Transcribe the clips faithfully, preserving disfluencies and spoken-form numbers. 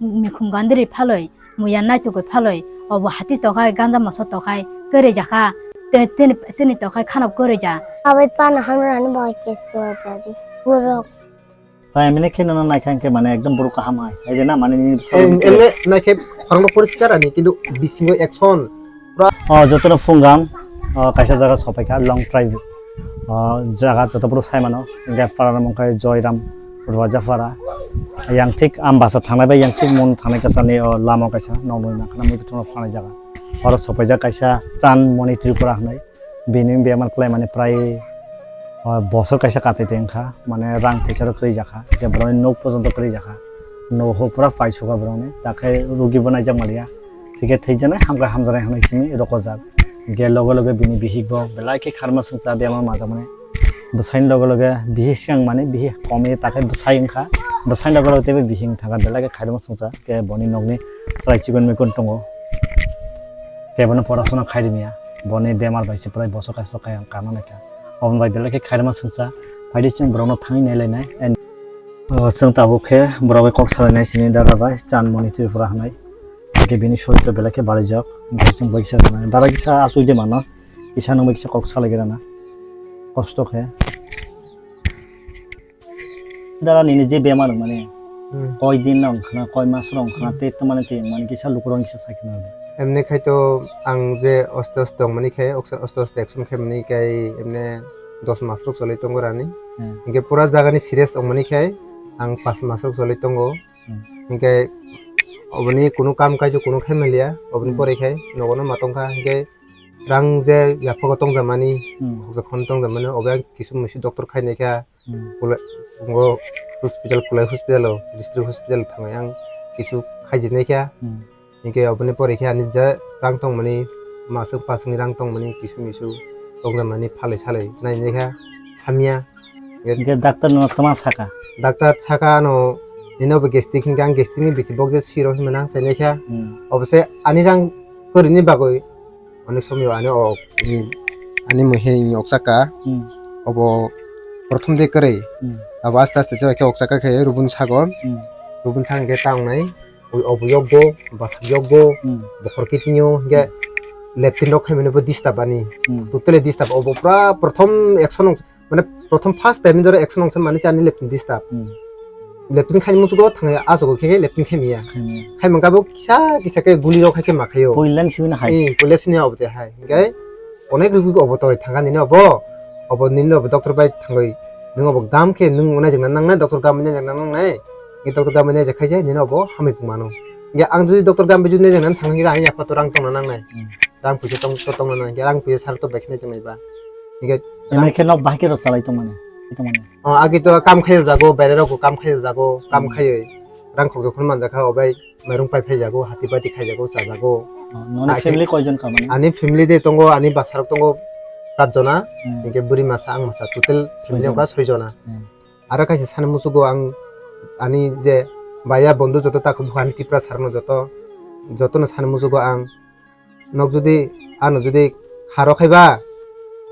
Mikhum gandiri phaloi, muya naitugwi phaloi, obo hati tokhai, ganja moso tokhai, kwrwi jakha, te-, tini, tini tokhai khano kwrwi ja. Abai pana hamrani bai kesu ajadi. Borok. Tai emne khe nono naikha hwnkhe mane ekdom borok kaham hai. Hai je na mane nini bwskango Em-, emne naikhe khorokno poriskar ani, kintu bisingo action pura. O jotono phunggam, o kaisa jaga sopaikha, long drive. O jaga joto borok sai mano, hwnkhe para mung khe Joyram Rajapara. Yang thik Ambasa thangnai bai yang thik Mon thangnai kasani o lama kaisa noknwi nangkhana mui thungno phanai jaga. Oro sopaijak kaisa Chan Moni Tripura hwnwi. Bini bemar kwlai mani prai, ah, bosor kaisa katai tei wngkha, mane rang poicha rok kwrwi jakha, hwnkhe borokni nok porjonto kwrwi jakha, nok ho pura pai sukha borokni, takhe rugi bo naijak maliya, hwnkhe thwijaknai hamkha hamjaknai hwnwi simi rokojak, hwnkhe loge loge bini bihik bo belai khe kharma swngcha bemar manjakmani, bwsaini loge loge bihik swkang mani bihik komwi takhe bwsai wngkha, bwsaini loge loge teibo bihik wngkha belai khe khairokma swngcha, hwnkhe boni nokni chwrai chikon mikon tongo, kebono porasona khai rwmya. Boni bemar bai se prai bosok kaisa kaya kana naikha. Oboni bai belai khe khairma swngcha. Phaidi chwng borokno thangwi nailainai. And, uh, chwng tabuk khe borok bai kok salainai chini dada bai Chan Moni Tripura hwnwi. Hwnkhe bini soritro belai khe barijak. Hwnkhe chwng bai kisa rwnai. Dada kisa aswk de mano. Kisa nwng bai kisa kok salai gana. Kosto khe. Dara nini je bemar mane Hmm. koi din na wngkhana, koi mas rok wngkhana, Hmm. te to mane te mane kisa lukurok kisa sai khna. Emne khai to ang je oste oste tong mani khai, oksa oste oste action khai mani khai emne dos mas rok cholai tongo rani. Hmm. Hingke pura jaga ni serious ong mani khai ang pas mas rok cholai tongo. Hmm. Hingke oboni kunu kam kai kunu khai maliya, oboni Hmm. pore khai nogo no ma tong kha, hingke rang je yaphago tong ja mani, Hmm. hokja khon tong ja mani, obo ang kisu muisu doctor khai nai kha. Hmm. Kulai, ngo hospital, Kulai hospital o, district hospital thangwi ang kisu khaijinai kha. Hmm. Hinkhe oboni pore khe ani je rang tongmani, maswk paswkni rang tongmani kisu misu tongjakmani phalwi salwi nainai kha, hamya. Hinkhe doctor no tama saka? Doctor saka ano, nini obo gastric hinkhe ang gastric ni bithi bok je siro hinmani ang sainai kha. Hmm. Obo se ani rang kwrwini bagwi Onek somyo ani o, ani muhe ni oksa ka. Hmm. Obo prothom de kwrwi. Hmm. Abo aste aste se khe oksa ka khe rubun sago. Hmm. Rubun sang khe ta wngnai. Obo yokgo, bwswk yokgo, Hmm. bokhor kitingo, hinkhe Hmm. leptin rok khaimani bo disturb ani. Hmm. Totally disturb. Obo pura prothom action mane prothom first time ni doro action ongsa mani chani leptin disturb. Hmm. Leptin khaini musugo thangya asogo khe leptin khaimiya. Khaimiya. Khaimang kabo kisa kisa khe guli rok khai khe ma khaio. Poila ni simi na hai. Hmm, poila sini obo te hai. Hinkhe onek rugwi obo tori thangani no obo. Obo nini obo doctor bai thangwi. Nung obo gam khe nung unai jengna nangnai doctor gam unai jengna nangnai. Ni doctor gam unai jekhaise nini obo hamwi mano. Hinkhe ang jodi doctor gam bai jodi unai jengna thangkhe ani yapha to rang tongna nangnai. Hmm. Rang puisa tong, to tongna nang, rang puisa sar to bai khna tong nai ba. Hinkhe Emre khe nok bahai khe rw chalai tong mani. Tong mani. O, agi to kam khai jago, baire rok kam khai jago, kam Hmm. khaiwi rang khokjak phano manjak kha, obai mairung pai phai jago, hati bati khai jago, cha jago. Oh, noni Akhe family koijon ka mani? Ani family de tongo, ani bwsarok tongo sat jona, Hmm. hinkhe bwrwi masa, ang masa, total family Soijon. Wngkha soi jona. Hmm. Aro kaisa sani musugo ang ani je baya bondhu joto takhuk bukhuk ani Tripura sarokno joto, jotono sani musugo ang Nok jodi ano jodi kharo khaiba,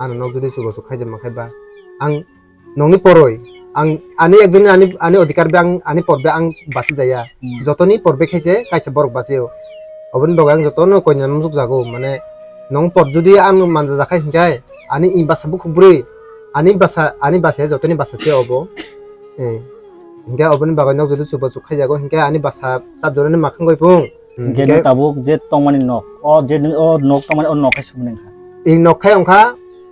ano nok jodi chubachu khaijak ma khaiba, ang nokni poroi, ang ani ekjonni ani, ani odhikar be ang, ani por be ang bachi jaya. Hmm. Jotoni por be khaise kaisa borok bachio. Oboni bagwi ang jotono koina muchuk jago, mane nong por jodi ang manja jakhai hinkhe ani i basa bukhuk bwrwi, ani basa, ani basa jotoni basa se obo. Eh, hinkhe oboni bagwi nok jodi chubachu khaijago hinkhe ani basa chat jorani makhang bai phung. Hmm, Hinkhe hinkhe nwng tabuk je tongmani nok, o je nwng o nok tongmani o nok hai sumuni wngkha. I nok khai wngkha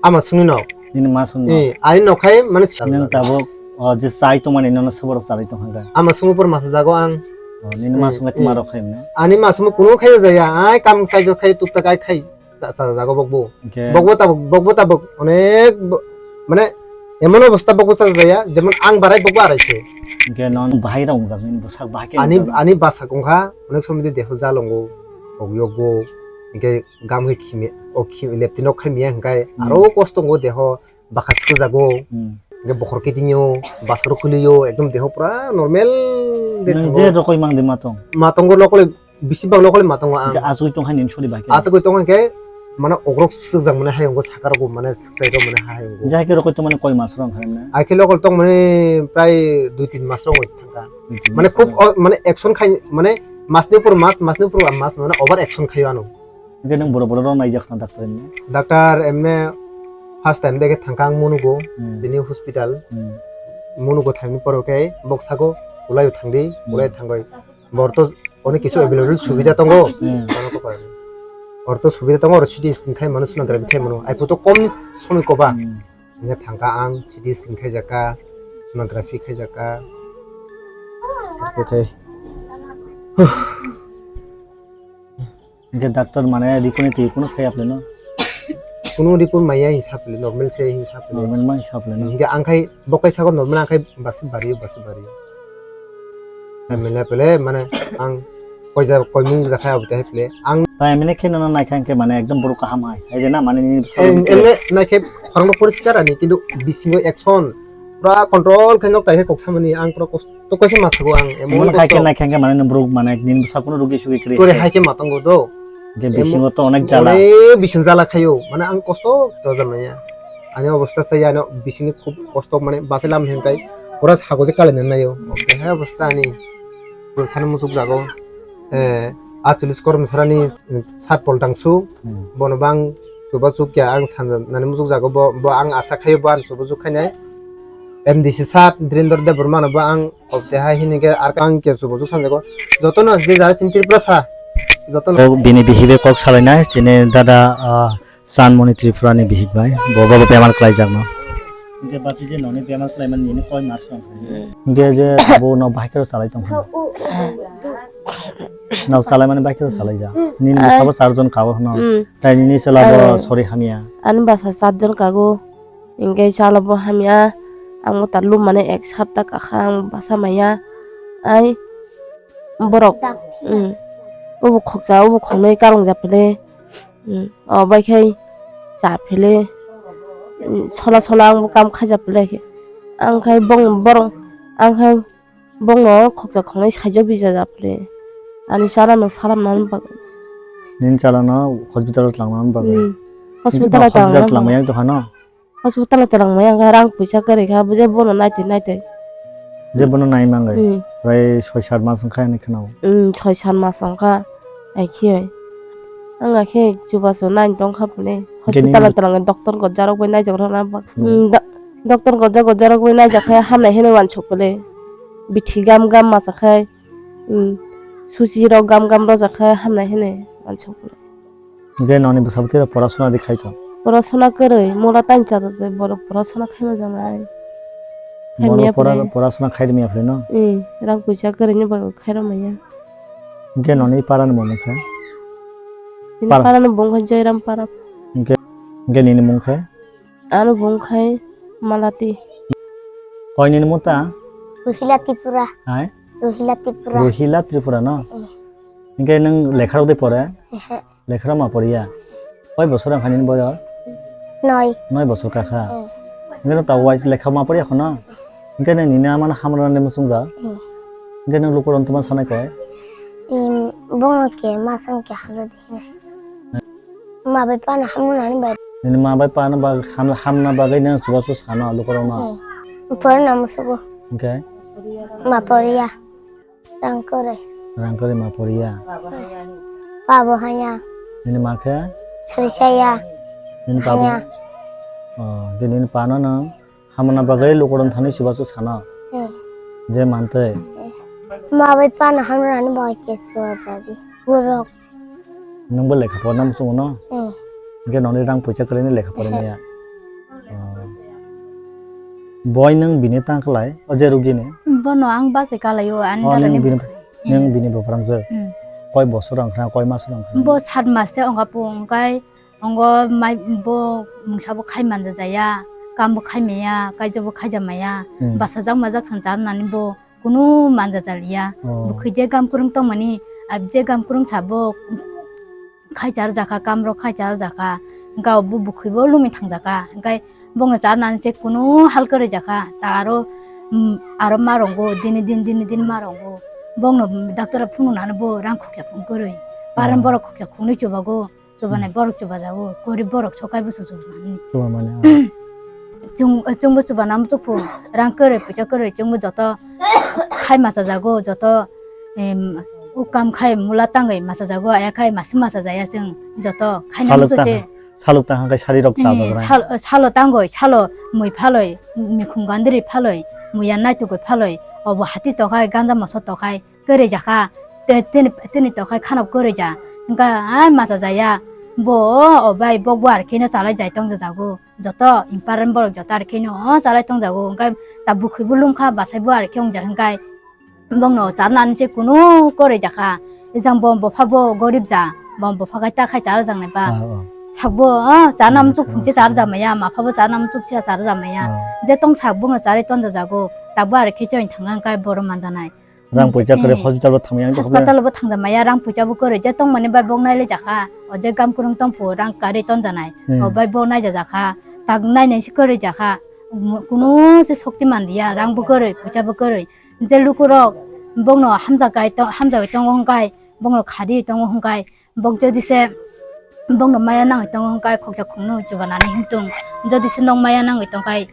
ama sungni nok. Nini ma sungni nok. Eh, ani nok khai mane Nwng tabuk o je chai tongmani nono soborok chalai tongkha. Ama sungni por masa jago ang. O, nini ma Eh, sungni eh. Tma rok khai mane. Ani ma sungni kunu khai jaya, ai kam kai jo khai tukta kai khai cha, cha jago bokbo. Hinkhe Bokbo tabuk, bokbo tabuk onek bo-, mane Emon obostha bokbo cha jaya, jemon ang barai bokbo arai se. Hinkhe non bahai rok wngjak nini bwsak bahai khe Ani, wngjak. Ani bwsak wngkha, onek somoi de deho jalongo, bok yokgo, hinkhe gam khe khimi, o khi-, leptin rok khai miya hinkhe Hmm. aro kosto wngo deho, bwkha swkjago, Hmm. hinkhe bokhor kitingo, bwsarok kwlwio, ekdom deho pura normal de Nwng thango. Je rokoi mang de ma tong? Ma tongo lokole Bisi bang nokole ma tongo ang. Hingke asugwi tongkha nini sori bai khe? Asugwi tongkha hingke Mane ogrok swkjak mane hayungo, sakar go mane swkjai rok mane hayungo. Jai ke rokoi to mane koi mas rok khaimne? Ai khe lokol tong mane prai dui tin mas rok thangka. Dui tin mas rok. Mane khub o, mane action khai, mane mas ni upor mas, mas ni upor mas, mane over action khayo ano. Hingke nwng boro boro rok naijak na doctor emne? Doctor emne first time de khe thangka ang Munugo, hmm, chini hospital. Hmm. Munugo thangni poro khe bok sago, "Ulai thangdi, hmm, ulai thangbai." Bor to onek kisu available subida tongo. Hmm. Bono ko parai. Or to subida tongo, or C T scan khai mano, sonography khai mano. Ai photo kom somoi koba. Hmm. Hingke thangka ang C T scan khai jaka, sonography khai jaka. Oke. Huh. Hingke doctor mane report ni twi kunu sai aple no? Kunu report maya hin sapli, normal se hin sapli. Normal ma hin sapli no? Hingke ang khai bokai sago normal, ang khai basi bari, basi bari. Basi. Mele pele mane ang koija koimung jakhai abo te pele ang. Tai mene khe nono naikha hingke mane ekdom borok kaham hai. Hai je na mane nini bwskango. Em, emne naikhe khorokno poriskar ani, kintu bisingo action pura control khe nok tai khe kok samani ang pura kos-, to kaisa ma sago ang, emon. Emon hai khe kosto. Nai khe mane nwng borok mane nini bwsa kunu rugi sugi kwrwi. Kwrwi hai khe ma tongo do. Hingke bisingo to onek jala. Onek bising jala khayo, mane ang kosto to jala ya. Ani obostha sai ano bisingni khub kosto, mane bachai lam hingkai pura sago je kalai nai nayo. Oke hai obostha ani. Bo sani musuk jago. Eh, atcholish kormo sarani sat pol dangsu. Hmm. Bono bang chuba chuk ya ang sanjak nani musuk jago, bo, bo ang asa khayo bo ang chuba chuk khainai. M D C sir Dhirendra Debbarma no bo ang obte hai hini khe ar ang khe chubo chuk sanjago. Jotono je jara chini Tripura sa, jotono. O bini bihik bai kok salainai chini dada, ah, Chanmoni Tripura ni bihik bai. Bo bo bemar kwlaijakno. Hingke basi je noni bemar kwlaimani nini koi mas rok. Hingke je abo no bahai khe salai tong. No salai mani bahai khe salai ja. Nini bwsabo char jon kago hwno. Hmm. Tai nini chwla bo sori hamya. Ani bwsa char jon kago. Hingke chalo bo hamya, ang bo ta lum mane ek sapta kakha ang basa maya. Ai borok, mm, obo khoksa, obo khoknwi karwng japhile, mm, o bai khai chaphile, mm, sola sola ang bo kam khaijak phile khe. Ang khai bong borok, ang khai bongno khoksa khoknwi saijo bija japhile. Ani chalano salamna bagwi. Nini chalano hospital o twlangna bagwi. Mm. Hospital o twlangna bagwi. Hospital o twlangmaya wngkha no? Hospital o twlangmaya wngkha, rang puisa kwrwi kha, je bono naitwi naitwi. Je bono nai mangai. Hmm. Prai soi sat mas wngkha hinwi khwnao. Hmm, soi sat mas wngkha, ai khe. Wngkha khe chubachu nai tongkha phone. Hospital o twlangwi doctor gojak rok bai naijak rok na ba. Hmm. Hmm, do-, doctor gojak gojak rok bai naijak khe hamnai hinwi uansuk bole. Bithi gam gam masa khai, hmm, susi rok gam gam rojak khe hamnai hinwi uansuk bole. Hingke noni bwsa bwtwi rok pora sona di khai tong? Pora sona kwrwi, mola tani cha tongwi borok pora sona khaima janai. Borok pora, pora sona khai rwmya phai no? Hmm, rang puisa kwrwini bagwi khai rwmaya. Hingke noni para ni mung khe? Nini para ni mung khe Joyram para. Hingke, hingke nini mung khe? Ano bung khai Malati. Koi nini mung ta? Ruhila Tripura. Hai? Ruhila Tripura. Ruhila Tripura no? Hmm. Hingke nwng lekha rok de pore? Ehe. Lekha rok ma poriya? Koi bosor wngkha nini boyos? Noi. Noi bosor kakha. Hmm. Hingke nwng ta wai lekha ma poriya khono? Hingke nwng nini ama no hamrani muchungjak? Hmm. Hingke nwng lukurok tongma sanai koi? Em, bongno ke masong ke hamradi hinai. Ma bai pana hamrani bai. Nini ma bai pana ba ham-, hamna bagwi nang chubachu sano lukurokno. Hmm. Porna musugo. Hingke? Ma poriya. Rang kwrwi. Rang kwrwi ma poriya. Pa bo haya. Nini ma khe? Sari saya. Nini pa bo? Haya. Oh, de nini pa no nang hamna bagwi lukurok thani chubachu sano. Hmm. Je mantwi. Ma bai pana hamrani bai ke suwa jadi. Borok. Nwng bo lekha porna muchungo no? Hmm. Hingke noni rang puisa kwrwini lekha porwi maya? Oh. Boi nwng bini tang kwlai, o je rugini? Bono ang base kalai o, ani dada ni bini, hmm, nwng bini bwprangjak? Hmm. Koi bosor wngkha, koi mas wngkha? Bo sat mas se wngkha po, wngkai ongo mai bo mungsa bo khai manja jaya, kam bo khai maya, kaijo bo khaija maya, hmm, basa jak majak sanchar nani bo. Kunu manja jaliya. Oh. Bwkhwi je gam kwrwng tongmani, abi je gam kwrwng sabo khaichar jakha, kamrok khaichar jakha. Hwnkhe bo bwkhwi bo lumi thangjakha. Hwnkhe bongno charnani se kunu hal kwrwi jakha. Ta aro, mm, aro ma rongo, dini din, dini din ma rongo. Bongno doctor phunuknani bo rang khoksa phung kwrwi. Paran, oh, borok khoksa khungnwi chubago. Chubanai borok chubajago, gorib borok sokai busu chubanani. Chubamani, ah. Chung, chungbo chubana muchuk phu, rang kwrwi, puisa kwrwi, chungbo joto khai masajago, joto, em, ukam khai mula tangwi masajago, aya khai masi masajaya chwng joto khaina Saluk muchuk tang, che. Saluk tang hangkai sari rok Eh, chajak rang. Sal-, salo tangwi, salo mui phalwi, mikhum gandri phalwi, muya naitugwi phalwi, obo hati tokhai, ganja moso tokhai, kwrwi jakha, te-, tini, tini tokhai khanok kwrwi ja. Hingkha, ai masa jaya, bo, o bai, bok bo ar kheno chalai jai tong jajago. Joto important borok joto ar kheno, o, chalai tong jago. Hingkha ta bukhwi bo lungkha, bwsai bo ar khe wng jak hingkha, bongno charnani se kunu kwrwi jakha. Ejang bo bopha bo gorib ja, bo bopha khai ta khai char jak nai ba. Ah, oh. Sakbo, o, charna Hmm, muchuk phungche char jak maya, mapha bo charna muchuk cha char jak maya. Ah. Je tong sak bongno charwi ton jajago, ta bo ar khe choi thang hingkha boro manjanai. Rang poisa kwrwi Hmm. Hospital bo thangmani ang tongkha. Hospital bo thangda maya, rang poisa bo kwrwi, je tongmani bai bok nailai jakha, o je gam kwrwng tongphu, rang kwrwi tonjanai, Hmm. O bai bok naija jakha, tak nainai se kwrwi jakha, kunu se shokti manliya, rang bo kwrwi, poisa bo kwrwi, je lukurok bokno hamjakai to-, hamjagwi tongo hwnkhai, bokno khadi tongo hwnkhai, bok jodi se bokno maya nangwi tongo hwnkhai, khoksa khoknwi chubanani himtung, jodi se nok maya nangwi tongkhai,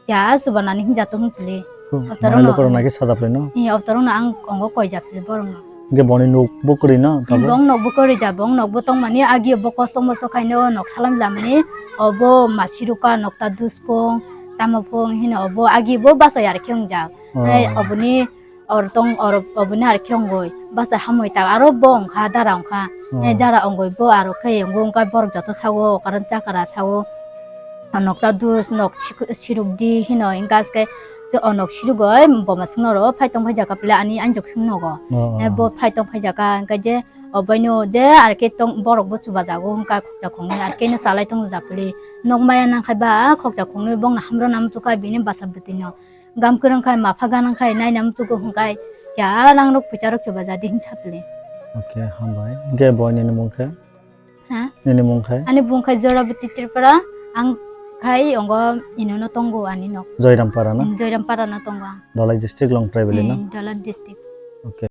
Ya, chubanani hinja tong pili. Hmm, Otorok mane no. Lukurok naki saja pili no? Iya, otorok no ang kongo koija pili borok no. Hingke boni nuk bo kwrwi no, Iya, tabo? Bong nok bo kwrwi ja, bong nok bo tong mani agi bo kosong moso khaino nok salam lamani, obo masiruka nokta dus pong, tamo pong hino obo agi bo basa yar khe wngjak. Oh. Hai, oboni Or tong, or oboni ar khe ongoi, basa hamoi ta, aro bo ongkha, dara ongkha. Oh. Eh, dara ongoi bo aro khe ongoi, ongkha borok joto sao, karan chakara sao. Nokta dus, nok sik-, siruk di hino, hingkha aske se onok siruk oi, boma singno ro, phai tong phai jaka pele ani anjok sing nogo. Oh, oh. Eh, bo phai tong phai jaka, hingkha je, obaino je, ar khe tong, borok bo chuba jago, hingkha khokcha khongnwi, ar khe no chalai tong japili. Nok maya nang khai ba, khokcha khongnwi bongno hamro nam chukha bini basa bwtwi no. Gam kwrwng khai, mapha ganang khai, naina muchugo hwnkhai, ya rang rok pucha rok chuba jadi hin sapli. Okay, hambai. Hingke bo nini mung khe? Ha? Nini mung khe? Ani bung khai Jorabati Tripura, ang khai ongo inono tongo ani nok. Joyrampara na? Hmm, Joyrampara no tongo ang. Dhalai district Longtrai Valley na? Hmm, Dhalai district. Okay.